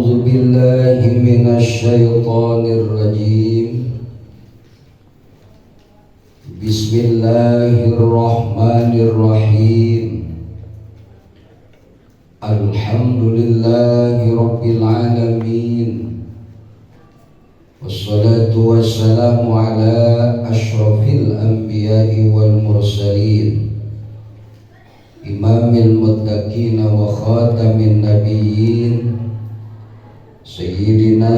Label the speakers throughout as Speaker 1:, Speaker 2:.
Speaker 1: A'udzu billahi minasy syaithanir rajim. Bismillahirrahmanirrahim. Alhamdulillahi rabbil alamin. Wassalatu wassalamu ala asyrafil anbiya'i wal mursalin, imamil muttaqin wa khatamin nabiyyin, sayyidina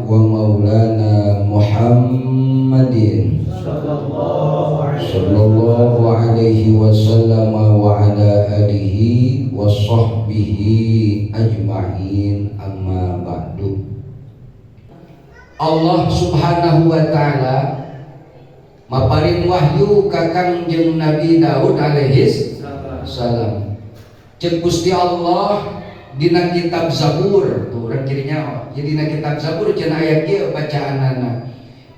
Speaker 1: wa maulana Muhammadin sallallahu alaihi wasallam wa ala alihi wa sahbihi ajma'in, amma ba'du. Allah Subhanahu wa Ta'ala maparin wahyu ka Kangjeng Nabi Daud alaihis salam. Cek Gusti Allah dina kitab Zabur tuh, urang kirinya jadi dina kitab Zabur cenah aya kieu bacaanana,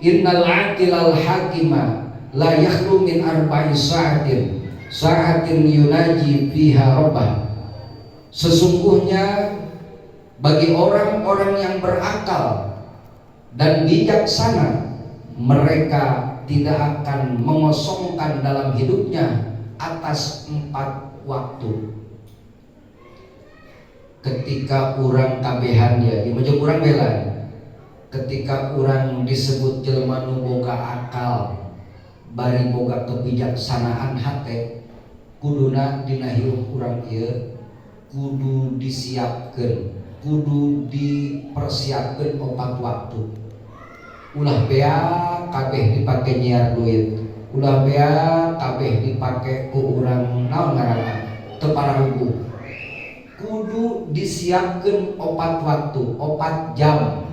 Speaker 1: innal aqilal hakima la yakhlu min arba'i sa'atin sa'atin yunaji fiha rabbah. Sesungguhnya bagi orang-orang yang berakal dan bijaksana, mereka tidak akan mengosongkan dalam hidupnya atas empat waktu. Ketika orang kabehan ya, ya urang bela, ketika orang disebut jelema nu boga akal bari boga kebijaksanaan hate, kuduna dina hirup urang ieu kudu disiapkeun, kudu dipersiapkeun opat waktu. Ulah beak kabeh dipake nyiar duit, ulah beak kabeh dipake ku urang naon ngaranna teu pararuguh. Kudu disiapkeun opat waktu, 4 jam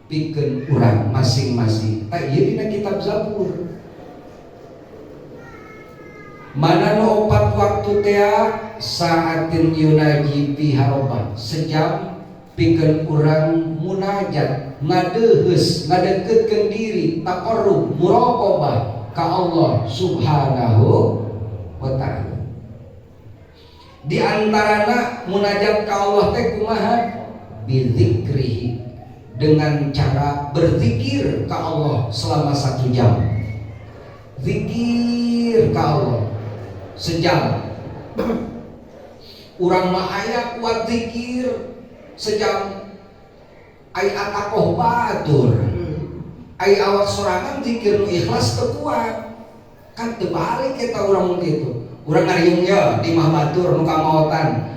Speaker 1: pikeun urang masing-masing. Tah, ieu dina kitab Zabur. Mana nu opat waktu teh? Saatin yunaji fiha rabbah, sejam pikeun urang munajat, ngadeuheus, ngadeukeutkeun diri, taqarrub, muraqabah ka Allah Subhanahu wa Ta'ala. Di antarana munajat ka Allah teh kumaha? Bizikrihi, dengan cara berzikir ke Allah selama satu jam. Zikir ke Allah sejam. Urang mah aya kuat zikir sejam, ai atakoh batur, ai awak sorangan zikir nu ikhlas teu kuat. Kan terbalik kita urang gitu. Urang ngariung ya di imah batur nu kamaotan,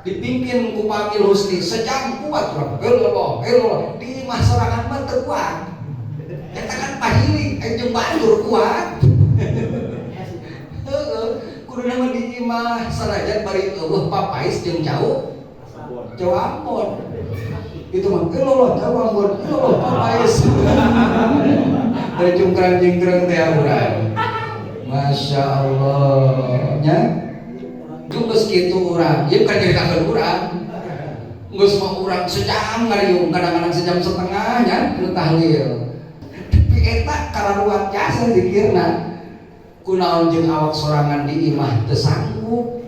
Speaker 1: dipimpin ku Pak Amil Husni sejam, kuat urang, illallah illallah. Di imah sorangan mah teu kuat. Eta kan pahili, ai jeung batur kuat. Heeh, kuduna mah di imah sanajan bari euweuh papais jeung cau cau Ambon itu mah, illallah cau Ambon, illallah papais, dari cungkrang jingkrang teh urang. Masya Allah nya. Geus kitu urang ieu kan nyaritakeun urang geus mah urang sejam ngariung, kadang-kadang sejam setengah nya nu tahlil, tapi eta kararuat jasa zikirna. Kunaon jeung awak sorangan di imah teu sanggup?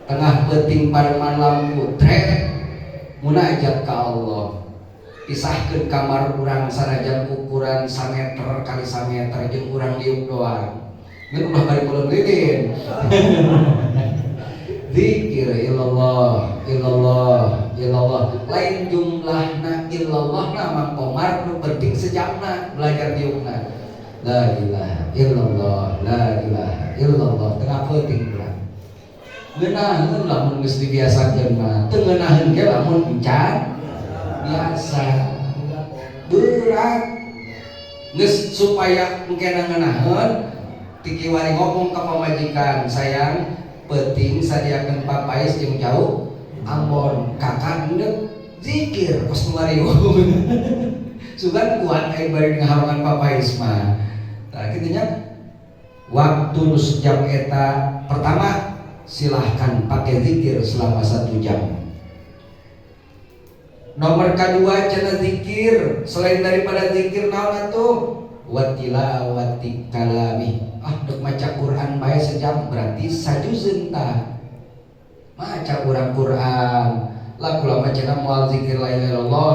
Speaker 1: Tengah peuting pareman lampu trek, munajat ka Allah. Pisahkeun kamar urang sanajan ukuran sameter kali sameter jeung urang diuk doang. Ngan ulah bari peuleum lilin. Zikir illallah illallah illallah. Lain jumlahna illallah na, Mang Komar, nu penting sejamna belajar diukna. La ilaha illallah, la ilaha illallah, tengah peuting urang. Ngeunaheun lamun geus dibiasakeun mah, teu ngeunaheun ge lamun encan biasa berat. Geus, supaya engkena ngeunaheun, ti kiwari ngomong ka pamajikan, "Sayang, peuting sadiakeun papais jeung cau Ambon, kakak endek zikir kos nu ngariung." Sugan kuat ai bari ngahawangan papais mah. Tah, kitu nya. Waktu nu sejam eta pertama silahkan pakai zikir selama satu jam. Nomor kedua cenah zikir, selain daripada zikir naon atuh? Wa tilawati kalami. Ah, dek maca Quran bae sejam, berarti sajuzeun tah maca urang Quran. Lah kula mah cenah moal zikir la ilaha illallah.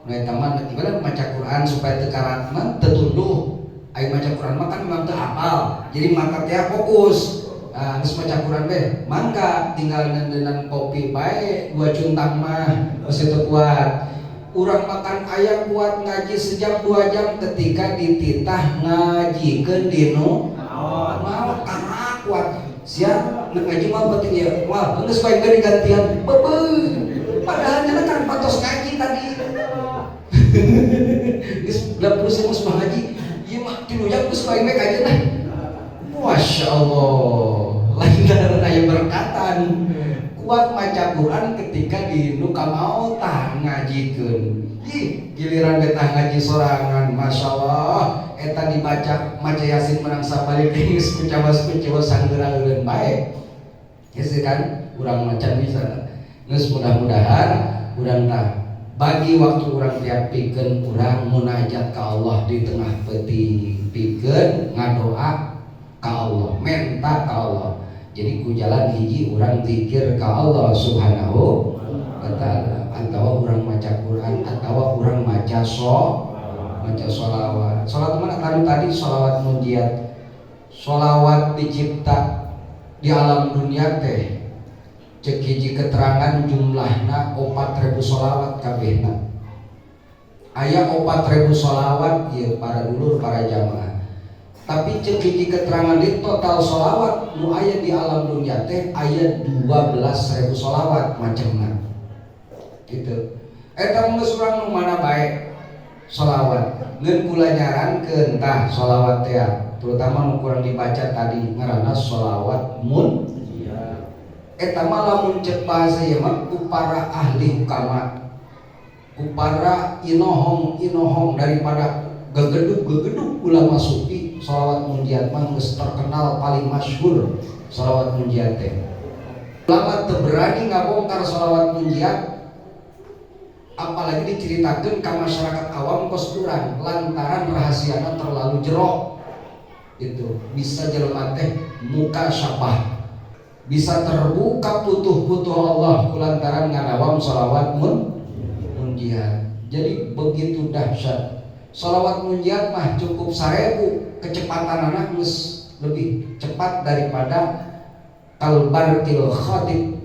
Speaker 1: Nu eta mah gimana maca Quran supaya teu karatman, teu tunduh. Ai maca Quran mah kan memang teu hafal. Jadi mata teh fokus. Nah, geus maca Quran teh, mangga tinggal nendenan kopi bae dua cuntang mah geus teu kuat. Urang makan ayam kuat ngaji sejam 2 jam, ketika dititah ngajikeun dinu mau karena kuat siap nek ngaji mah penting ya wah geus bae digantian bebe, padahal nya kan patos ngaji tadi geus 20 geus mah ngaji ieu mah 3 jam geus bae kajian lah. Masya Allah, lain dan aya berkatan kuat maca Quran ketika di nu kamaotan ngajikeun. Ih, giliran betah ngaji sorangan, Masya Allah, eta dibaca maca Yasin menang sabalik geus kucawas kucawas sanggeura bae. Geus kan urang macan bisa. Geus mudah-mudahan urang tah bagi waktu urang tiap pikeun urang munajat ka Allah di tengah peuting, pikeun ngadoa ka Allah, menta ka Allah. Jadi ku jalan hiji urang zikir ka Allah Subhanahu wa Ta'ala, atau urang maca Quran, atau urang maca maca sholawat. Sholawat mana tadi tadi sholawat munjiat. Sholawat dicipta di alam dunia teh cek hiji keterangan jumlahna 4000 sholawat kabehna. Aya 4000 sholawat ieu, para dulur, para jamaah. Tapi cek hiji keterangan di total sholawat nu aya di alam dunia teh aya 12.000 sholawat macamna gitu. Eta geus urang nu mana bae sholawat. Ngeun kula nyarankeun tah sholawat teh, terutama nu kurang dibaca tadi ngaranna sholawat mun eta mah lamun cek bahasa ieu mah ku para ahli hukama, ku para inohong inohong daripada gegedug-gegedug ulama sufi, sholawat munjiat mah geus terkenal paling masyhur sholawat munjiat teh. Ulama teu berani ngabongkar sholawat munjiat, apalagi diceritakan ke masyarakat awam kos urang, lantaran rahasiana terlalu jerok. Itu bisa jelema teh muka syabah, bisa terbuka putuh-putuh Allah kulantaran ngadawam sholawat munjiat. Jadi begitu dahsyat sholawat munjiat mah, cukup 1000 kecepatan anak geus lebih cepat daripada kalbarqil khatib,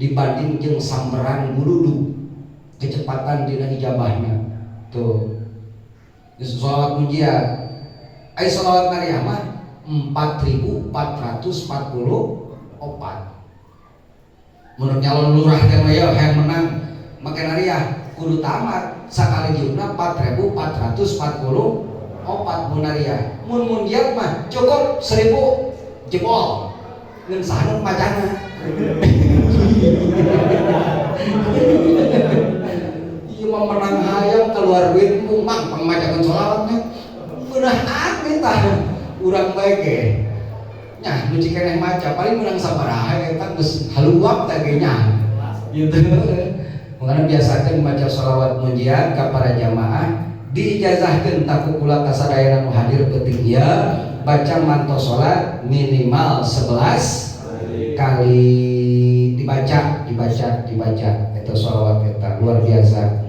Speaker 1: dibanding jeung samberan guludu kecepatan dina ijabahna tuh sholawat munjiat. Ai sholawat nariyah mah 4444. Menurut nyalon lurah teh mah ya hayang menang make nariyah kudu tamat sakali diukna 4444 mun nariyah. Mun munjiat mah cukup 1000 jebol, ngan saha nu macana. Ieu mah menang hayang keluar duit mang pangmacakeun sholawatnya meunah atuh tah urang bae ge nya nu cikeneh maca paling menang sabaraha eta geus haluak teh ge nya gitu. Makanya biasakan baca sholawat munjiat ka para jamaah, diijazahkeun ku kula ka sadayana nu hadir peuting ieu, baca manto salat minimal 11 kali, dibaca dibaca dibaca eta sholawat eta luar biasa.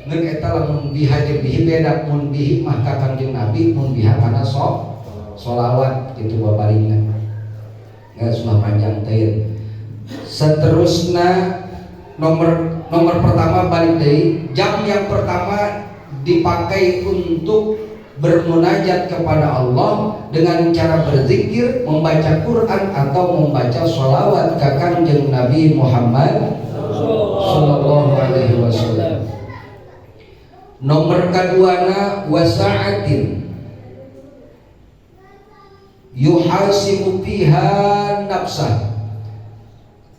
Speaker 1: Ngeun eta lamun biha jeung bihi beda, mun bihi mah ka Kangjeng Nabi, mun biha kana sok sholawat gitu babalingna. Nggak sudah panjang teh. Seterusnya nomor nomor pertama balik deui, jam yang pertama dipakai untuk bermunajat kepada Allah dengan cara berzikir, membaca Quran atau membaca sholawat ke Kangjeng Nabi Muhammad Sallallahu Alaihi Wasallam. Nomor keduana wasa'atin yuhasibu fiha nafsah.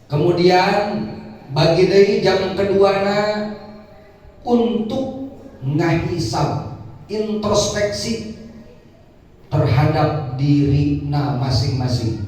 Speaker 1: Kemudian bagi deui jam keduana untuk ngahisab, introspeksi terhadap diri na masing-masing.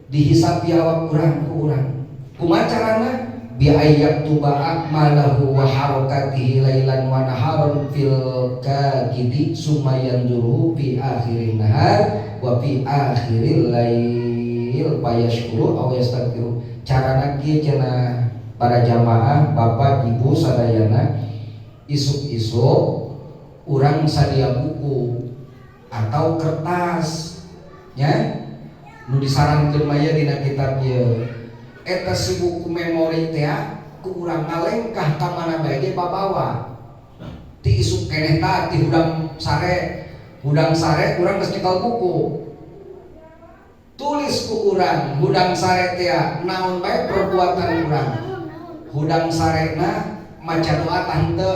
Speaker 1: Dihisab awak urang ku urang. Kumaha carana? Bi ayyaktuba a'malahu wa harakatihi lailan wa naharon fil kagidi summa yanzuru fi akhirin nahar wa fi akhiril lail fayashkuru aw yastaghfiru. Carana kieu cenah. Para jamaah, bapak, ibu sadayana, isuk-isuk urang sadia buku atau kertas nya, nu disarankeun mah dina kitab ieu. Eta si buku memori teh ku urang ngalengkah ka mana bae ge babawa. Ti isuk keneh ta, ti hudang sare, hudang sare urang geus nyekel buku, tulis ku urang hudang sare teh naon bae perbuatan urang. Hudang sarena maca doa tah henteu?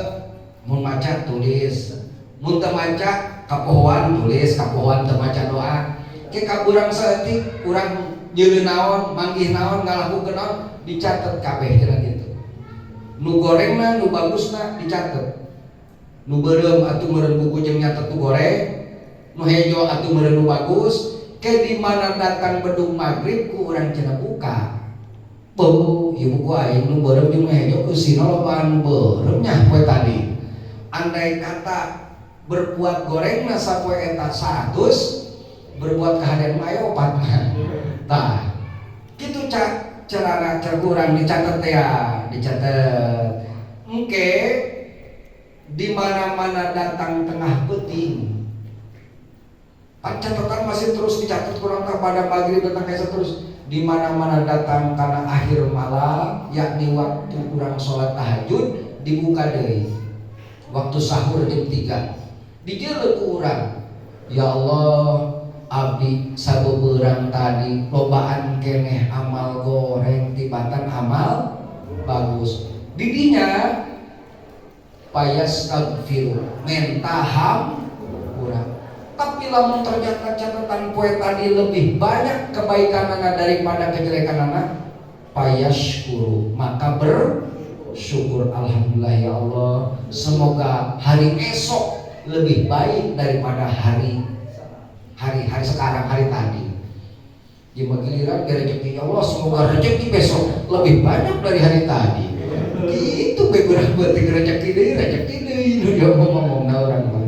Speaker 1: Mun maca, tulis. Mun teu maca, kapohoan, tulis kapohoan teu maca doa. Ke ka urang saeutik urang nyeuleuh naon, manggih naon, ngalakukeun naon, dicatet kabeh cenah kitu. Nu gorengna, nu bagusna dicatet. Nu beureum atuh meureun buku jeung nyatet nu goreng, nu hejo atuh meureun nu bagus. Ke di mana datang bedug maghrib ku urang cenah buka. Beuh, ieu buku aing nu beureum jeung nu hejo eusina lobaan nu beureum nya poe tadi. Andai kata berbuat gorengna sapoe eta 100, berbuat kahadean mah aya opat mah. Tah, kitu cak carana car urang dicatet ya, dicatet. Engke di mana-mana datang tengah peuting, pan catatan masih terus dicatat kurang tak pada maghrib datang kayak terus di mana-mana datang karena akhir malam, yakni waktu kurang sholat tahajud, dibuka deui waktu sahur jam 3, dijeuleuh ku urang, "Ya Allah, abdi sabeberang tadi lobaan keneh amal goreng tibatan amal bagus." Didinya fayastaghfiru, menta hampura. Tapi lamun ternyata catatan poe tadi lebih banyak kebaikan anak daripada kejelekan anak, fayashkuru, maka bersyukur, "Alhamdulillah ya Allah, semoga hari esok lebih baik daripada hari hari hari sekarang, hari tadi." Ya giliran rezeki, "Ya Allah, semoga rezeki besok lebih banyak dari hari tadi." Gitu be berarti rezeki deui nu dia ngomong urang mah.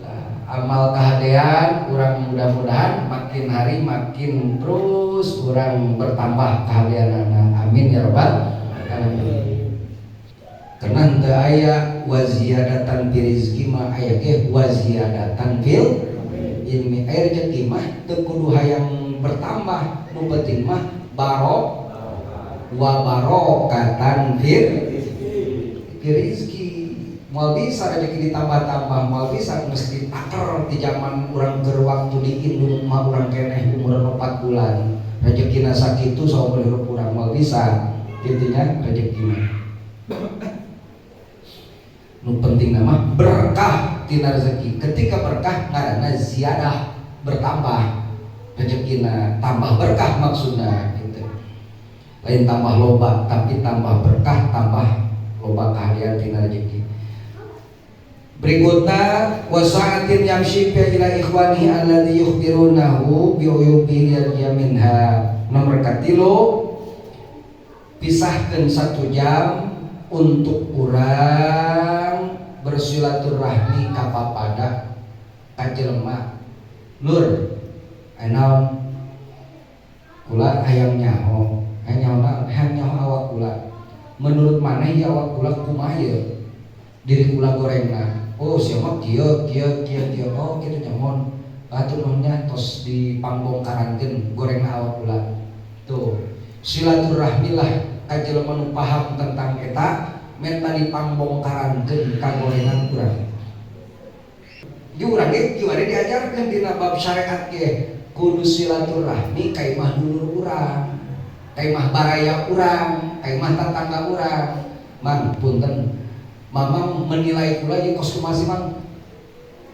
Speaker 1: Nah, amal kehadean urang mudah-mudahan makin hari makin terus urang bertambah kehadean. Amin ya robbal alamin. Karena henteu aya waziyadatan fi rizki mah, aya ge waziyadatan fil ilmi. Aya rezeki mah teu kudu hayang bertambah, nu penting mah barok wa barokatan fil rizki. Moal bisa rezeki ditambah-tambah, moal bisa, mesti taker di zaman urang keur waktu di indung mah urang keneh umur 4 bulan rezekina sakitu saumur hirup urang. Moal bisa intinya rezeki mah. Nu penting nama berkah tina rezeki. Ketika berkah ngaranna ziyadah, bertambah rezekina, tambah berkah maksudna gitu. Lain tambah loba, tapi tambah berkah, tambah loba keahlian tina rezeki. Berikutnya, wasa'atin yamshi fi ila ikhwanihi alladzi yukhbirunahu bi uyubihi minha. Nomor katilu, pisahkan satu jam untuk urang bersilaturahmi ka papada, ka jelema. "Lur, naon?" "Kula hayang nyaho." "Hayang nyaho naon?" "Hayang nyaho awak kula. Menurut maneh ya awak kula kumaha ye? Diri kula gorengna." "Oh, siapa kieu kieu kieu kieu." "Oh, kitu nya, mohon atur nuhunnya tos dipangbongkarankeun gorengna awak kula." Tuh, silaturahmi lah ka jelema nu paham tentang eta, menta dipangbongkarankeun kagorengan urang. Di urang ge kiwari diajarkeun dina bab syariat ge kudu silaturahmi ka imah dulur urang, ka imah baraya urang, ka imah tetangga urang. "Mang, punten, Mamang menilai kula ieu kos kumaha sih, Mang?"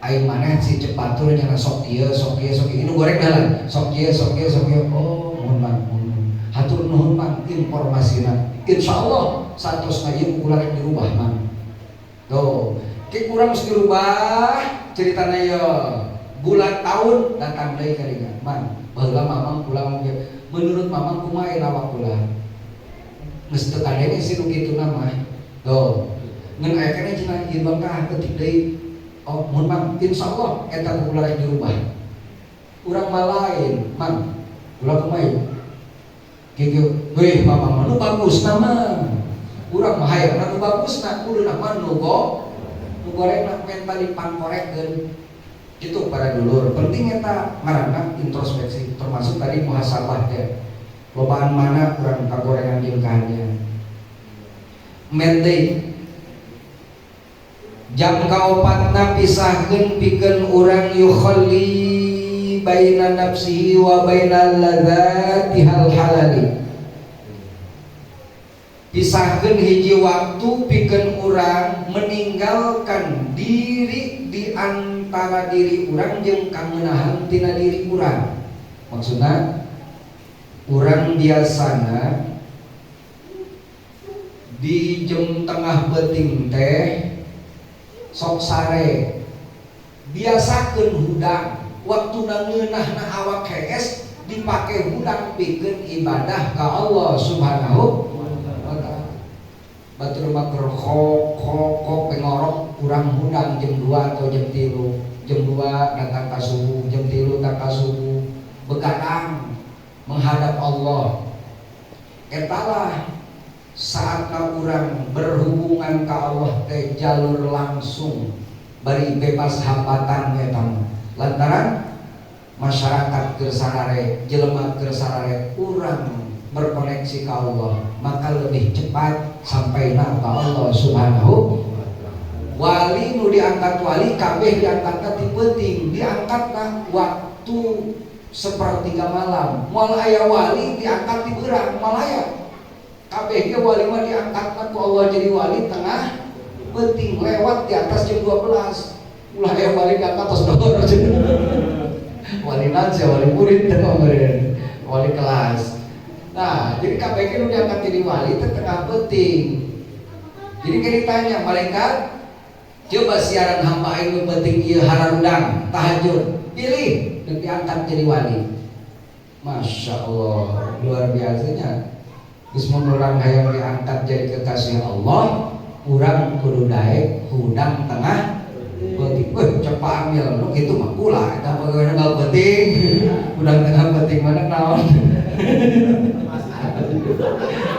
Speaker 1: "Aing maneh si cepatur nya sok kieu, sok kieu, sok kieu." Ini goreng dalan, sok kieu, sok kieu, sok kieu. "Oh, mohon Mang, mohon. Hatur nuhun, Mang, informasina. Insyaallah santosna ieu kula rek dirubah, Mang." Tuh, ke kurang mesti dirubah ceritana ye. Bulan tahun datang deui ka dinya. "Mang, baheula Mamang kula menurut Mamang kumaha awak kula?" Geus teu kadenge sih nu kituna mah. Tuh. Ngan aya keneh cenah ieu bangkah ketik deui. "Oh, mohon Mang, insyaallah eta ku kula rek dirubah." Urang mah lain, "Mang, kula kumaha?" Kieu, "Weh, Mamang mah nu bagus nama." Urang mah hayangna nu bagusna, kuduna mah nu gorengna menta dipangkorekkeun. Itu para dulur, penting eta ngaranna introspeksi, termasuk tadi muhasabah teh. Lobaan mana kurang kagorengan jeung kahannya. Mende jam kaopatna pisahkeun pikeun urang yukhalli baina nafsihi wa bainal ladzatihal halali. Pisahkeun hiji waktu pikeun urang meninggalkan diri di antara diri urang jeung kangenahan tina diri urang. Maksudna urang biasana di jam tengah peuting teh sok sare, biasakeun hudang waktuna ngeunahna awak hees dipake hudang pikeun ibadah ka Allah Subhanahu wa taala. Batur mah keur kok kok kok pengorok, urang hudang jam 2 atau jam 3, jam 2 datang ka subuh, jam 3 datang ka subuh, begadang menghadap Allah. Etalah saatna urang berhubungan ka Allah teh jalur langsung bari bebas hambatan eta mah. Lantaran masyarakat keur sarare, jelema keur sarare, urang berkoneksi ka Allah maka lebih cepat sampaina ka Allah Subhanahu. Wali nu diangkat wali kabeh diangkatna ti peuting, diangkatna waktu sepertiga malam. Moal aya wali diangkat di beurang, moal aya. Kabeh ge wali mah diangkatna ku Allah jadi wali tengah peuting lewat di atas jam 12. Ulah aya wali diangkat tos dor. Wali naon sia, wali murid teh meureun, wali kelas. Nah, jadi kabeh ge nu diangkat jadi wali teh tengah peuting. Jadi kayak ditanya malaikat, coba siaran hamba aing nu penting ieu hararudang tahajud, pilih dan diangkat jadi wali. Masya Allah, luar biasanya. Geus mun urang hayang diangkat jadi kekasih Allah, urang kudu daek hudang tengah peuting. Weh, cek Pak Amil, nu kitu mah kula eta pagawean bal peuting. Hudang tengah peuting mana naon?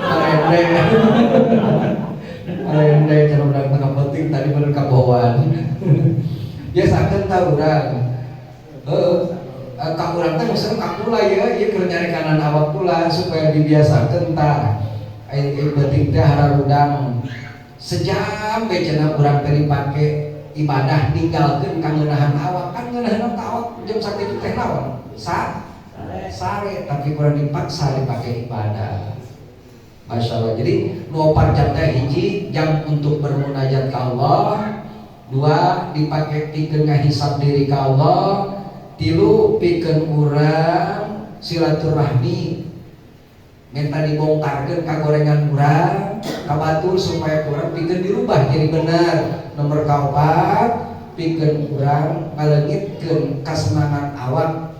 Speaker 1: Parende. Parende cenah hudang tengah peuting tadi bener kabawan. Biasakeun ta urang. Heeh. Ka urang teh maksudna ka kula ya, ieu keur nyarekanan awak kula supaya dibiasakeun tah. Ai peuting teh hararudang sejam we cenah urang teh dipake ibadah ninggalkeun kangeunahan awak, kan ngeunahan ka awak jam sakitu teh naon? Sare, tapi kurang dipaksa dipakai ibadah. Masya Allah. Jadi nu opat jam teh hiji jam untuk bermunajat ka Allah, dua dipakai pikeun ngahisab diri ka Allah, tilu pikeun urang silaturahmi minta dibongkarkeun kagorengan urang ka batur supaya urang pikeun dirubah jadi benar. Nomor kaopat pikeun urang ngaleungitkeun kasenangan awak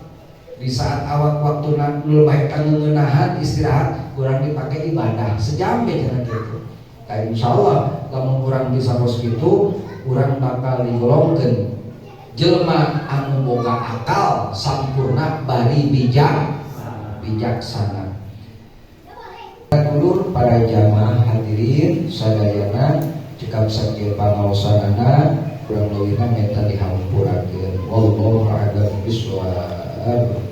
Speaker 1: di saat awak waktu nu baik kangeunahan istirahat urang dipakai ibadah sejam we cenah kitu. Tah, insyaallah lamun urang bisa kos kitu urang bakal digolongkeun jelema anu boga akal sampurna bari bijak bijaksana. Dulur para jamaah hadirin sadayana, cekap sakieu pangaosanana, kurang leuwihna minta dihampurakeun. Wallahu a'lam bishawab.